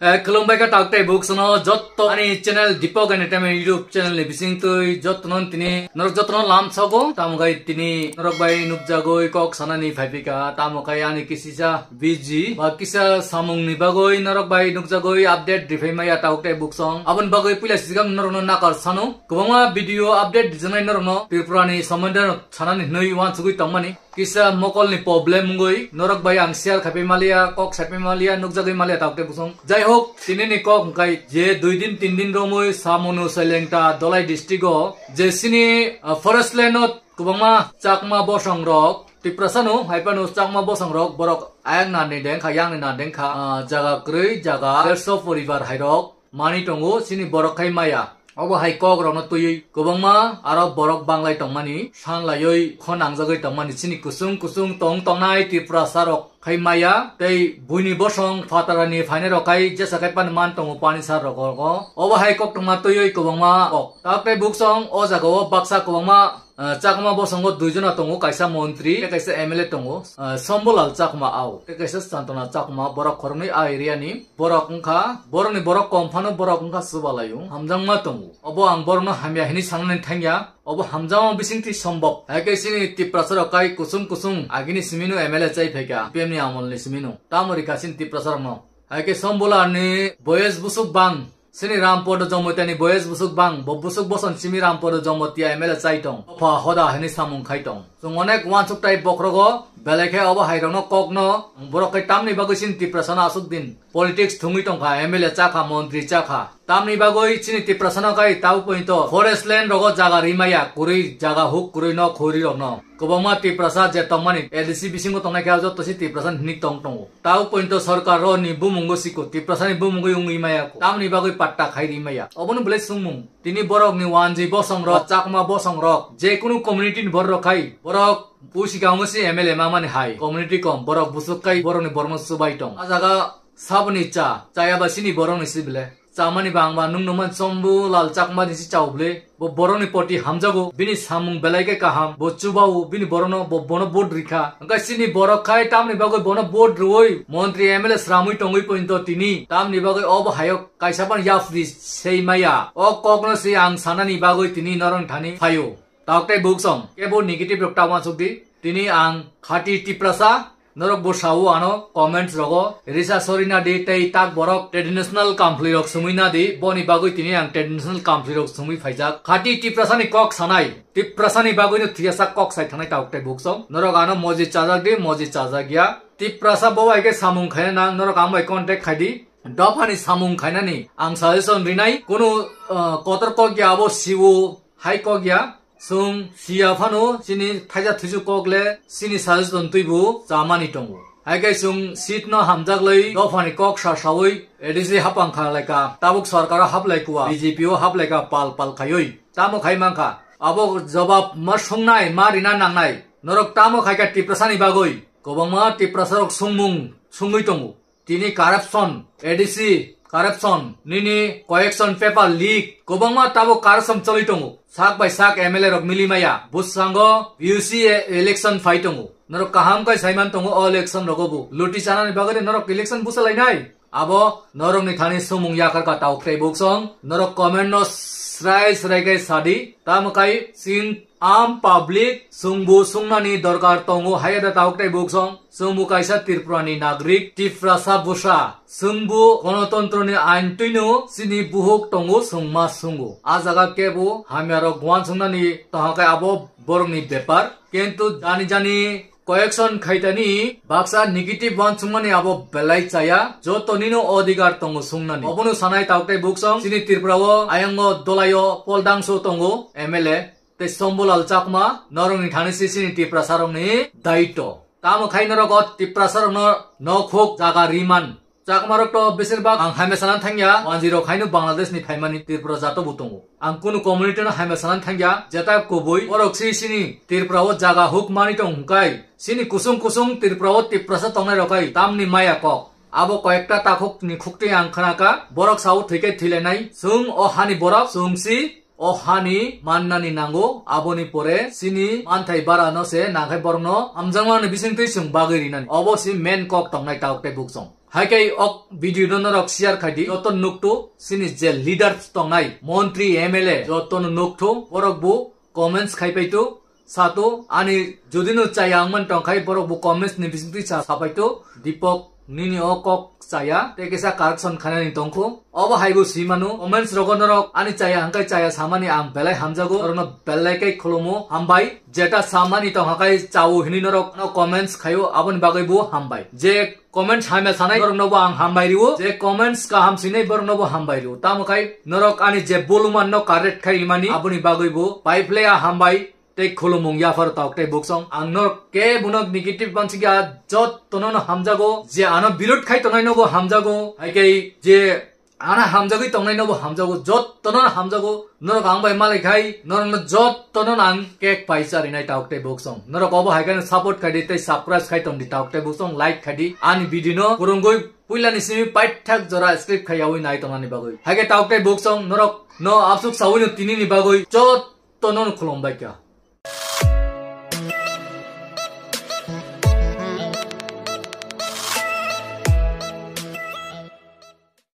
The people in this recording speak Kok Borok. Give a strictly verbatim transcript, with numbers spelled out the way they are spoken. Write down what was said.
Eh, khulumbai kha tak tei buk sono jotto ani channel Deepak Entertainment YouTube channel ni bising twi jotto non tini norok jotto non lam sogo tamo gai tini norok bai nukjagoi kok sanani phaipika tamo kai ani kisisa busy ba kisa samung ni bagoi norok bai nukjagoi update rifai maya tak tei buk song aboni bagoi puila sigang norok no nakar sano kwbangma video update dijanai norok no Tripura ni somondo sanani hnoi wansugui tongmani. Kisa mokolni problem wngwi norok bai ang share khaipai maliya, kok saipai maliya, nukjagwi maliya tak tei busong. Jai hok, tinini kok hwnkhe je dui din tin din romwi Samunu Sailengta Dholai district o je sini, ah, forest land o kwbangma Chakma bosong rok Tiprasa no hai phano Chakma bosong rok borok ayang nani deng kha, yang ni nani deng kha, ah, jaga kwrwi jaga derso poribar hai rok mani tongo sini borok khai maya. Obo hai kok rokno twiwi kwbangma aro borok banglai tongmani, sanlaiwi khonangjagwi tongmani sini kusung kusung tong tongnai Tiprasa rok khai maya tei buini bosong phatarani phainai rok khai jesa khai pan man tongo pani sar rok o. Obo hai koktwma twiwi kwbangma kok. Tak tei buksong o jaga o baksa kwbangma Ah, Chakma bosongo duijona tongo, kaisa montri, tei kaisa M L A tongo. Ah, Shambhulal Chakma ao, tei kaisa Chantana Chakma, borok khoroknwi a area ni borok wngkha, borokni borok kom phano borok wngkha chubalaio, hamjakma tongo. Obo ang borokno hamya hinwi sanani thangya, obo hamjakma bisingtwi sombok. Hai khe chini Tiprasa rok kai kusung kusung agini simino M L A chai phaikha, P M ni amol ni simino. Tamo rikha chini Tiprasa rokno. Hai khe Shambhulal ni boyes busuk bang, Sini Rampodo Jomotiyani boyes busuk bang, bo busuk boson simi Rampodo Jomotiya M L A chai tong. Dopha hoda hini samung khai tong. Chwng onek wansuk tai bokhrogo, belai khe obo hai rokno kokno, borok khai tamni bagwi sini Tiprasano aswk din politics thwngwi tongkha, M L A chakha, montri chakha. Tamni bagwi chini Tiprasano khai tau pointo forest land rogo jaga rimaya, kwrwi jaga huk kwrwi no khuri rokno. Kwbangma Tiprasa je tongmani A D C bisingo tongnai khe joto si Tiprasa hini tong tongo. Tau pointo sorkar ro ni bumungo siko, Tiprasa ni bumungo wngwi maya ko. Tamni bagwi patta khai ri maya. Obono belai sungmung. Tini borok ni wanji bosong rok, Chakma bosong rok, je kunu community ni borok rok khai, borok pusi kaungo si M L A ma mani hai. Community kom, borok busuk kai, borok ni borok no subai tong. A jaga saboni cha, chaya ba sini borok ni si bile. Chamani bang ba nung nungman Shambhulal Chakma ni si chao bile. Bo borokni poti hamjago, bini samung belai khe kaham, bo chubao, bini borokno, bo, bono vote rikha. Hwnkhe chini borok khai tamni bagwi bono vote rwui montri M L A sramwi tongwi pointo tini. Tamni bagwi obo hayok kaisa ban yapri sei maya. O kokno se ang sanani bagwi tini norong thani phaio. Tok tei buksong, kebo negative rok ta wansuk di. Tini ang khati Tiprasa, Norok bo sao ano comments rogo, risa sori na di tei tak borok traditional kamphli rok sumui na di, boni bagwi tini ang traditional kamphli rok sumui phaijak. Khati Tiprasa ni kok sanai, Tiprasa ni bagwi no thwiyasak kok sai thanai tabuk tei buksong. Norok ano moji chajak di, moji chajak ya. Tiprasa bo bai khe samung khaina nang, norok ang bai contact khai di. Dophani samung khainani ang suggestion rinai, kunu, uh, kotor kok ya abo siwo hai kok ya. Chwng siya phano chini thaisa thuisu kok le chini suggestion twibo chamani tongo. Hai khe chwng seat no hamjak lai dophani kok sa saui A D C hapang kha lai ka, tabuk sorkar o hap lai kua, B J P o hap lai ka pal pal khaioi. Tamo khai man kha? Abo jobab ma sungnai, ma rina nangnai. Norok tamo khai kha Tiprasa ni bagoi? Kwbangma Tiprasa rok sungmung sungui tongo. Tini corruption, A D C corruption, nini collection paper leak, kwbangma tabuk corruption choli tongo. Sak bai sak M L A rok mili maya. Bwskango U C election phai tongo. Norok kaham kai saiman tongo o election rogo bo. Luti chanani bagwi norok election bwsa lainai. Abo norokni thani sumung yakar ka tau khrei buksong. Norok comment no srai srai kai sadi. Tamo kai chwng am public chwngbo sungnani dorkar tongo haya da tau khrei buksong. Chwngbo kaisa Tripura ni nagrik, Tiprasa bwsa. Chwngbo gonotontro ni ain twino chini buhuk tongo, chwngma sungo. A jaga kebo hamya rok guan sungnani toha khe abo borok ni bepar. Kintu jani jani correction khaitani baksa negative uansukmani abo belai chaya. Joto nino odhikar tongo sungnani. Obono sanai tabuk tei buksong chini Tripura o ayang o Dholai o Pol Dangso tongo M L A. Tei Shambhulal Chakma, norokni thani si chini Tiprasa rokni daityo. Tamo khai norok o Tiprasa rokno nokhuk jaga riman. Chakma rok to besir bak ang hamya sana thangya, wanjwi rok haino Bangladesh ni phaimani Tripura jato bo tongo. Ang kunu community no hamya sana thangya, jeta kubui borok si chini Tripura o jaga huk mani tong hwnkhe, chini kusung kusung Tripura o Tiprasa tongnai rok hai tamni maya kok. Abo koyekta takhuk ni khukti ang khnaka, borok sao thwikhe thwilainai, chwng o hani borok, chwng si O hani mannani nango, aboni pore chini manthai bara no se nangkhai borokno hamjakmani bisingtwi chwng bagwi rinani. Obo si main kok tongnai tabuk tei buksong. Hai khe ok video no norok share khai di. Joto nukto sini je leaders tongnai, montri, M L A, joto no nukto, borok bo comments khai paito, sato, ani jodi no chaya wngman tongkhai, borok bo comments ni bisingtwi sa sapaito, Deepak, nini o kok chaya, tei kisa correction khainani tongkho. Obo hai bo si mano, comments rogo norok ani chaya hangkai chaya samani ang belai hamjago, norokno belai kai khulumo, hambai. Jeta samani tongkha kai chao hinwi norok no comments khaio, aboni bagwi bo hambai. Je comments hamya sanai norokno bo ang hambai rio, je comments kaham sinai borokno bo hambai rio. Tamo khai norok ani je buluman no correct khai imani, aboni bagwi bo pai phle a hambai. Tei khulumung yaphar tok tei buksong. Ang norok kebono negative mansikya, jottono no hamjago. Je ano birod khai tongnai nobo hamjago. Hai khe je ano hamjagwi tongnai nobo hamjago. Jottono no hamjago. Norok ang bai malai khai, norokno jottono no ang cake pai charinai tok tei buksong. Norok obo hai khe support khai di tei subscribe khai tong di tok tei buksong, like khai di. Ani video no kurungwi puilani simi paithak jora skip khai yawi nai tongnani bagwi. Hai khe tok tei buksong norok no absuk sawi no tini ni bagwi jottono no khulumbai kha.